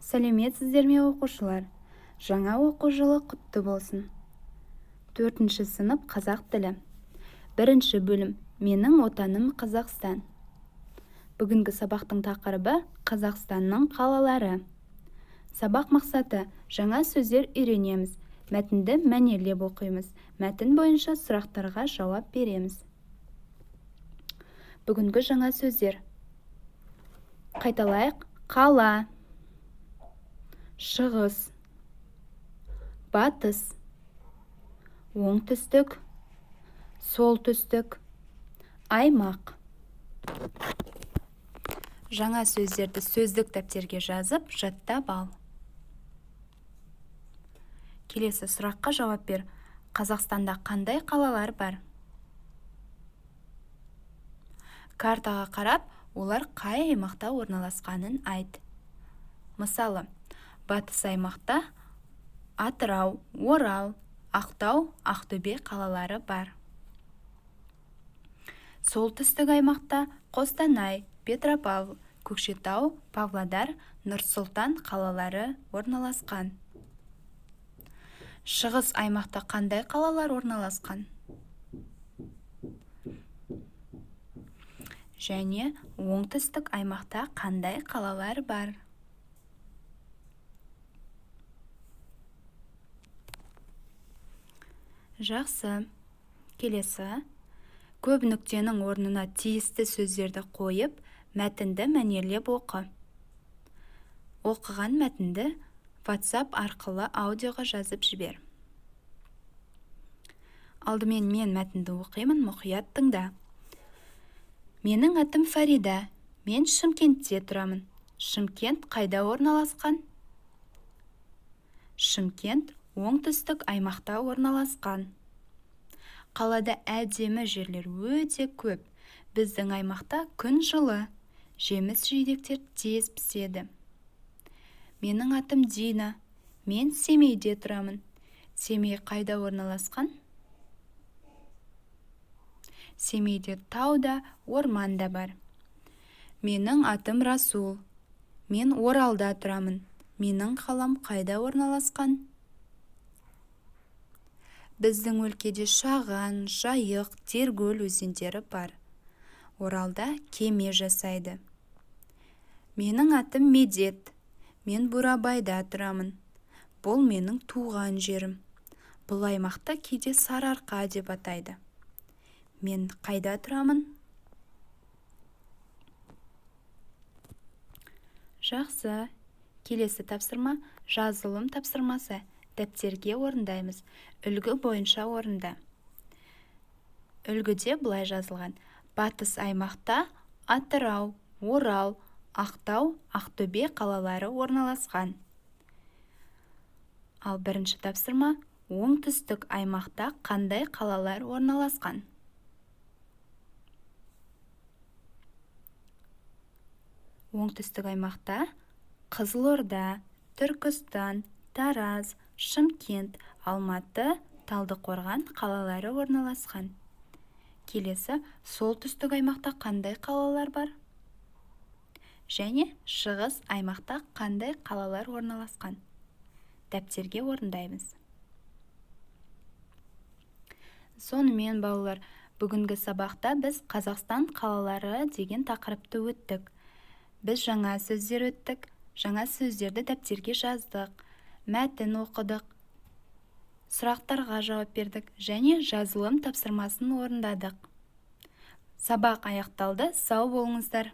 Сәлеметсіздер ме, оқушылар! Жаңа оқу жылы құтты болсын! 4-ші сынып, қазақ тілі. 1-ші бөлім. Менің отаным Қазақстан. Бүгінгі сабақтың тақырыбы Қазақстанның қалалары. Сабақ мақсаты: жаңа сөздер үйренеміз, мәтінді мәнерлеп оқимыз, мәтін бойынша сұрақтарға жауап береміз. Бүгінгі жаңа сөздер. Қайталайық. Қала, шығыс, батыс, оңтүстік, солтүстік, аймақ. Жаңа сөздерді сөздік дәптерге жазып, жаттап ал. Келесі сұраққа жауап бер. Қазақстанда қандай қалалар бар? Картаға қарап, олар қай аймақта орналасқанын айт. Мысалы, батыс аймақта Атырау, Орал, Ақтау, Ақтөбе қалалары бар. Солтүстік аймақта Қостанай, Петропавл, Көкшетау, Павлодар, Нұр-Сұлтан қалалары орналасқан. Шығыс аймақта қандай қалалар орналасқан? Және оңтүстік аймақта қандай қалалар бар? Жақсы. Келесі. Көп нүктенің орнына тиісті сөздерді қойып, мәтінді мәнерлеп оқы. Оқыған мәтінді WhatsApp арқылы аудиоға жазып жібер. Алдымен мен мәтінді оқимын, мұқият тыңда. Менің атым Фарида. Мен Шымкентте тұрамын. Шымкент қайда орналасқан? Шымкент оңтүстік аймақта орналасқан. Қалада әдемі жерлер өте көп. Біздің аймақта күн жылы, жеміс-жидектер тез піседі. Менің атым Дина. Мен Семейде тұрамын. Семей қайда орналасқан? Семейде тау да, орман да бар. Менің атым Расул. Мен Оралда тұрамын. Менің қалам қайда орналасқан? Біздің өлкеде Шаған, Жайық, Деркөл өзендері бар. Оралда кеме жасайды. Менің атым Медет. Мен Бурабайда тұрамын. Бұл менің туған жерім. Бұл аймақты кейде Сарыарқа деп атайды. Мен қайда тұрамын? Жақсы. Келесі тапсырма жазылым тапсырмасы. Дәптерге орындаймыз. Үлгі бойынша орында. Үлгіде былай жазылған. Батыс аймақта Атырау, Орал, Ақтау, Ақтөбе қалалары орналасқан. Ал бірінші тапсырма оңтүстік аймақта қандай қалалар орналасқан? Оңтүстік аймақта Қызылорда, Түркістан, Тараз, Шымкент, Алматы, Талдықорған қалалары орналасқан. Келесі солтүстік аймақта қандай қалалар бар? Және шығыс аймақта қандай қалалар орналасқан? Дәптерге орындаймыз. Сонымен, балалар, бүгінгі сабақта біз Қазақстан қалалары деген тақырыпты өттік. Біз жаңа сөздер өттік, жаңа сөздерді дәптерге жаздық, мәтін оқыдық, сұрақтарға жауап бердік және жазылым тапсырмасын орындадық. Сабақ аяқталды. Сау болыңыздар.